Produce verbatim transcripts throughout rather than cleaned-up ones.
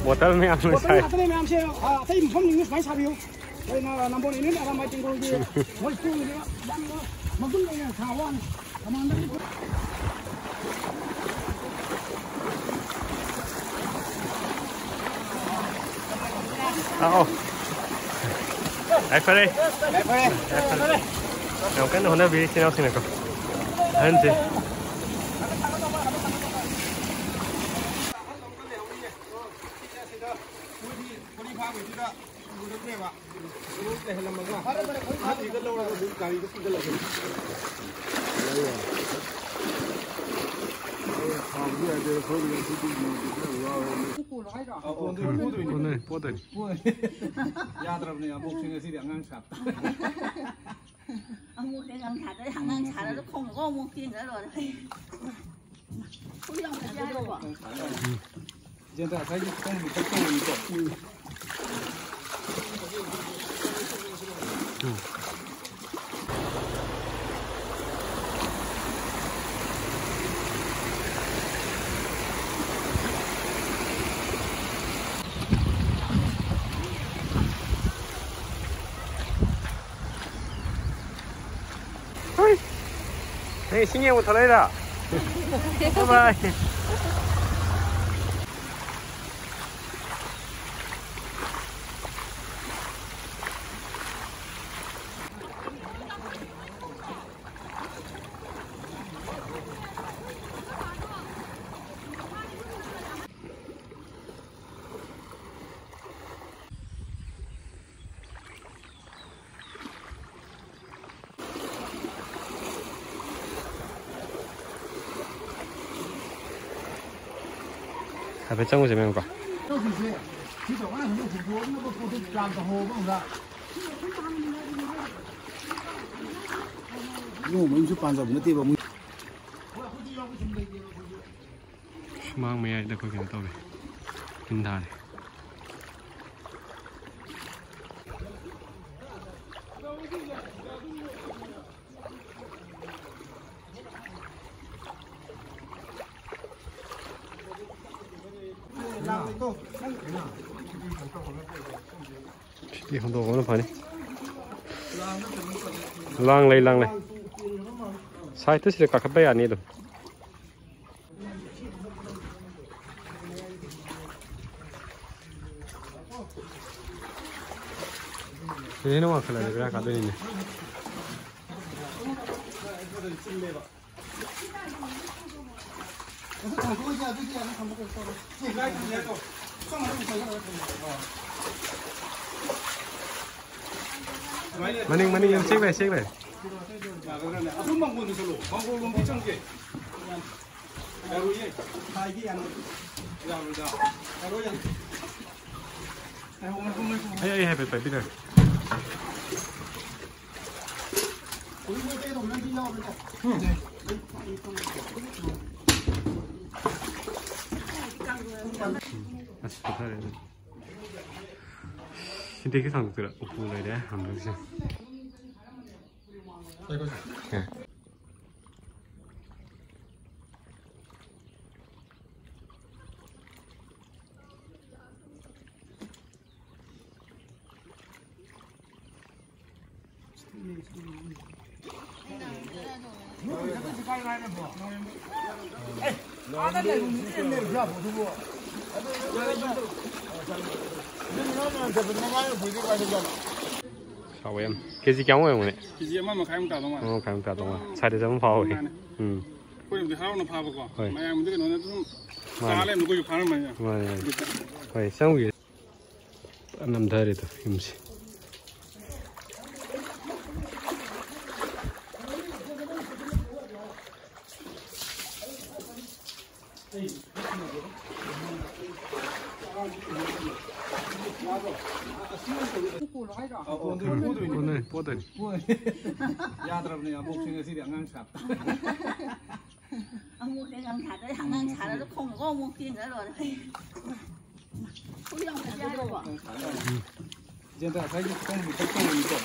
ꯕꯣꯇꯜ ꯃꯌꯥꯝ ꯂꯣꯏ ꯁꯥꯏ꯫ ꯉꯥꯛꯇꯅꯦ ꯃꯌꯥꯝꯁꯦ, ꯑ, ꯑꯇꯩ ꯃꯐꯝꯁꯤꯡꯗ ꯁꯨꯃꯥꯏꯅ ꯁꯥꯕꯤꯌꯨ꯫ ꯑꯩꯈꯣꯏꯅ ꯅꯝꯕꯣꯜ ꯏꯟꯗꯤꯌꯟ ꯑꯦꯔꯥ ꯃꯥꯏ ꯕꯦꯡꯒꯣꯜꯒꯤ ꯃꯣꯏ ꯁ꯭ꯀꯨꯜꯁꯤꯗ ꯌꯥꯝꯅ ꯃꯒꯨꯟ ꯂꯩꯅ ꯁꯥꯕ ꯋꯥꯅꯤ꯫ ꯃꯃꯥꯡꯗ ꯑꯧ꯫ ꯌꯥꯏꯐꯔꯦ꯫ ꯌꯥꯝ ꯀꯟꯅ ꯍꯣꯠꯅꯕꯤꯔꯤ ꯏꯆꯤꯟ ꯏꯅꯥꯎꯁꯤꯡꯅꯀꯣ꯫ ꯑꯍꯟꯁꯦ꯫ ꯄꯣꯗꯣꯏꯅꯤ, ꯄꯣꯗꯣꯏꯅꯤ꯫ ꯌꯥꯗ꯭ꯔꯕꯅꯦ, ꯑꯕꯣꯛꯁꯦ ꯉꯁꯤꯗꯤ ꯑꯉꯥꯡ ꯁꯥꯕ꯫ ꯑꯃꯨꯛ ꯑꯉꯥꯡ ꯁꯥꯗꯣꯏ, ꯑꯉꯥꯡ ꯁꯥꯔꯁꯨ ꯈꯣꯡ ꯑꯃꯨꯛ ꯆꯦꯟꯈ꯭ꯔ ꯂꯣꯏꯔꯦ꯫ ꯈꯣꯡ ꯌꯥꯝ ꯐꯖꯩ ꯍꯥꯏꯕꯀꯣ꯫ ꯖꯦꯟꯗ꯭ꯔ ꯉꯁꯥꯏꯒꯤ ꯈꯣꯡ ꯃꯨꯊꯠ ꯇꯧꯕꯅꯤꯀꯣ꯫ ꯍꯣꯏ꯫ ꯅꯪ ꯏꯁꯤꯡ ꯌꯦꯡꯕ ꯊꯣꯛꯂꯛꯏꯔꯣ? ꯕꯥꯏ ꯕꯥꯏ꯫ ꯍꯥꯏꯐꯦꯠ ꯆꯪꯉꯨꯁꯦ, ꯃꯦꯝꯀꯣ꯫ ꯅꯣꯡꯃꯩꯁꯨ ꯄꯥꯟꯖꯕ ꯅꯠꯇꯦꯕ, ꯃꯣꯏ꯫ ꯁꯨꯃꯥꯡ ꯃꯌꯥꯏꯗ ꯑꯩꯈꯣꯏ ꯀꯩꯅꯣ ꯇꯧꯔꯤ, ꯏꯟ ꯊꯥꯔꯤ꯫ ꯁꯤꯗꯤ ꯍꯣꯡꯗꯣꯛꯄꯅ ꯐꯅꯤ꯫ ꯂꯥꯡ ꯂꯩ, ꯂꯥꯡ ꯂꯩ꯫ ꯁꯥꯏꯠꯇ ꯁꯤꯗ ꯀꯥꯈꯠꯄ ꯌꯥꯅꯤ ꯑꯗꯨꯝ꯫ ꯁꯤꯗꯩꯅ ꯋꯥꯡꯈꯠꯂꯗꯤ ꯕꯦꯔꯥ ꯀꯥꯗꯣꯏꯅꯤꯅꯦ꯫ ꯃꯅꯤꯡ, ꯃꯅꯤꯡ, ꯆꯦꯛ ꯂꯩ, ꯆꯦꯛ ꯂꯩ꯫ ꯑꯗꯨꯝ ꯃꯪꯒꯣꯜꯗ ꯆꯠꯂꯣ꯫ ꯃꯪꯒꯣꯜ ꯂꯣꯝꯗꯤ ꯆꯪꯁꯦ꯫ ꯌꯥꯔꯣꯏꯌꯦ꯫ ꯌꯥꯔꯣꯏꯗ꯫ ꯌꯥꯔꯣꯏ, ꯌꯥꯔꯣꯏ꯫ ꯑꯩ, ꯑꯩ ꯍꯥꯏꯐꯦꯠ ꯄꯥꯏꯕꯤꯔꯒꯦ꯫ ꯑꯁ, ꯄꯣꯊꯥꯔꯦ ꯑꯗꯨ꯫ ꯁꯤꯟꯇꯦꯛꯁꯀꯤ ꯊꯥꯡꯗꯣꯛꯇꯣꯏꯔꯥ? ꯎꯄꯨ ꯂꯩꯔꯦ, ꯍꯥꯡꯗꯣꯛꯁꯦ꯫ ꯑꯦ꯫ ꯍꯥꯎꯋꯦ ꯌꯥꯝ꯫ ꯀꯦꯖꯤ ꯀꯌꯥꯃꯨꯛ ꯑꯣꯏꯔꯝꯒꯅꯤ? ꯀꯦꯖꯤ ꯑꯃ ꯃꯈꯥꯏꯃꯨꯛ ꯇꯥꯗꯧ ꯃꯥꯜꯂꯦ꯫ ꯑꯃ ꯃꯈꯥꯏꯃꯨꯛ ꯇꯥꯗꯧ ꯃꯥꯜꯂꯦ꯫ ꯁꯥꯏꯗꯁꯨ ꯑꯃ ꯐꯥꯎꯋꯦ꯫ ꯃꯥꯅꯦ꯫ ꯎꯝ꯫ ꯑꯩꯈꯣꯏꯅꯕꯨꯗꯤ ꯍꯔꯥꯎꯅ ꯐꯥꯕꯀꯣ꯫ ꯍꯣꯏ꯫ ꯃꯌꯥꯝꯗꯤ ꯀꯩꯅꯣꯅ ꯑꯗꯨꯝ ꯃꯥꯅꯦ꯫ ꯆꯥ ꯂꯩꯔꯝꯅꯤ, ꯑꯩꯈꯣꯏꯁꯨ ꯐꯥꯔꯝꯕꯅꯤꯅ꯫ ꯃꯥꯅꯦ, ꯃꯥꯅꯦ꯫ ꯍꯣꯏ, ꯆꯪꯉꯨꯒꯦ꯫ ꯅꯝꯊꯔꯦꯗꯣ ꯌꯨꯝꯁꯦ꯫ ꯄꯣꯗꯣꯏꯅꯤ, ꯄꯣꯗꯣꯏꯅꯤ꯫ ꯌꯥꯗ꯭ꯔꯕꯅꯦ, ꯑꯕꯣꯛꯁꯤꯡ ꯉꯁꯤꯗꯤ ꯑꯉꯥꯡ ꯁꯥꯕ꯫ ꯑꯃꯨꯛ ꯑꯉꯥꯡ ꯁꯥꯗ꯭ꯔꯦ, ꯑꯉꯥꯡ ꯁꯥꯔꯁꯨ ꯈꯣꯡꯅꯀꯣ ꯑꯃꯨꯛ ꯆꯦꯟꯈ꯭ꯔ ꯂꯣꯏꯔꯦ꯫ ꯈꯨꯠ ꯌꯥꯝ ꯐꯖꯩ ꯍꯥꯏꯕꯀꯣ꯫ ꯖꯦꯟꯗ ꯉꯁꯥꯏꯒꯤ ꯈꯣꯡꯒꯤ ꯈꯨꯠ ꯇꯧꯔꯤꯀꯣ꯫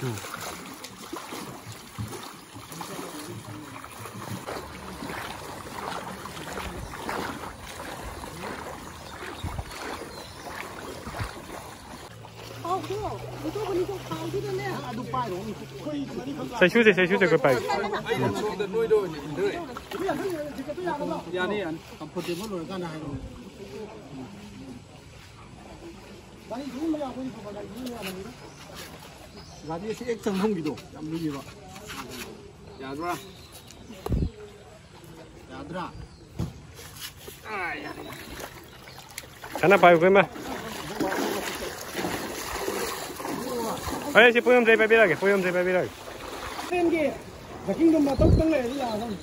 ꯎꯝ꯫ ꯆꯩꯁꯨꯁꯦ, ꯆꯩꯁꯨꯁꯦ ꯑꯩꯈꯣꯏ ꯄꯥꯏꯒꯦ꯫ ꯌꯥꯅꯤ, ꯌꯥꯅꯤ꯫ ꯀꯝꯐꯣꯔꯇꯦꯕꯜ ꯑꯣꯏꯔꯀꯥꯟꯗ ꯍꯥꯏꯔꯛꯑꯣ꯫ ꯒꯥꯔꯤ ꯁꯨꯝ ꯌꯥꯕ ꯌꯥꯕꯅꯤꯗ꯫ ꯒꯥꯔꯤ ꯑꯁꯤ ꯍꯦꯛ ꯆꯪꯐꯝꯒꯤꯗꯣ ꯌꯥꯝ ꯂꯨꯏꯌꯦꯕ꯫ ꯌꯥꯗ꯭ꯔꯥ? ꯌꯥꯗ꯭ꯔꯥ? ꯀꯟꯅ ꯄꯥꯏꯌꯨ, ꯏꯕꯦꯝꯃ꯫ ꯍꯣꯏ, ꯁꯤ ꯄꯣꯌꯣꯝꯁꯦ ꯑꯩ ꯄꯥꯏꯕꯤꯔꯛꯑꯒꯦ, ꯄꯣꯌꯣꯝꯁꯦ ꯑꯩ ꯄꯥꯏꯕꯤꯔꯛꯑꯒꯦ꯫ ꯇ꯭ꯔꯦꯟꯒꯤ ꯕꯨꯀꯤꯡꯗꯣ ꯃꯇꯧ ꯈꯤꯇꯪ ꯂꯩꯔꯗꯤ ꯌꯥꯔꯗꯝꯅꯤ꯫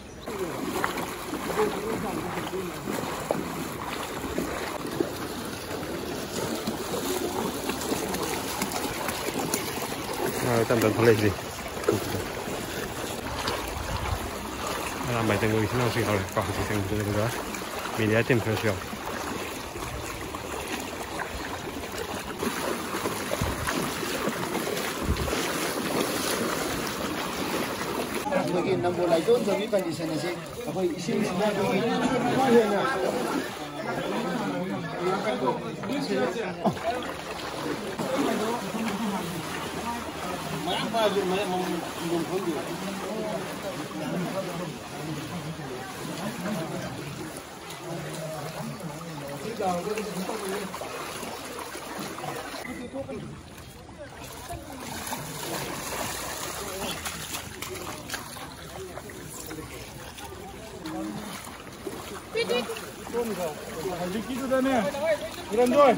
ꯑꯥ, ꯇꯞ ꯇꯞ ꯊꯣꯛꯂꯛꯏꯁꯤ꯫ ꯑꯔꯥꯝꯕꯥꯏ ꯇꯦꯡꯒꯣꯜꯒꯤ ꯏꯆꯤꯟ ꯏꯅꯥꯎꯁꯨ ꯌꯥꯎꯔꯦꯀꯣ, ꯍꯧꯖꯤꯛ ꯆꯪꯕꯗꯨꯗ ꯃꯦꯗꯤꯌꯥ ꯇꯤꯝ ꯈꯔꯁꯨ ꯌꯥꯎꯔꯦ꯫ ꯑꯩꯈꯣꯏꯒꯤ ꯅꯝꯕꯣꯜ ꯂꯥꯏꯖꯣꯟ ꯖꯣꯟꯒꯤ ꯀꯟꯗꯤꯁꯟ ꯑꯁꯤ ꯑꯩꯈꯣꯏ ꯏꯁꯤꯡꯁꯤꯅ ꯑꯩꯈꯣꯏꯒꯤ ꯍꯦꯟꯅ ꯍꯧꯖꯤꯛꯀꯤꯗꯨꯗꯅꯦ, ꯀꯤꯔꯟꯖꯣꯏ,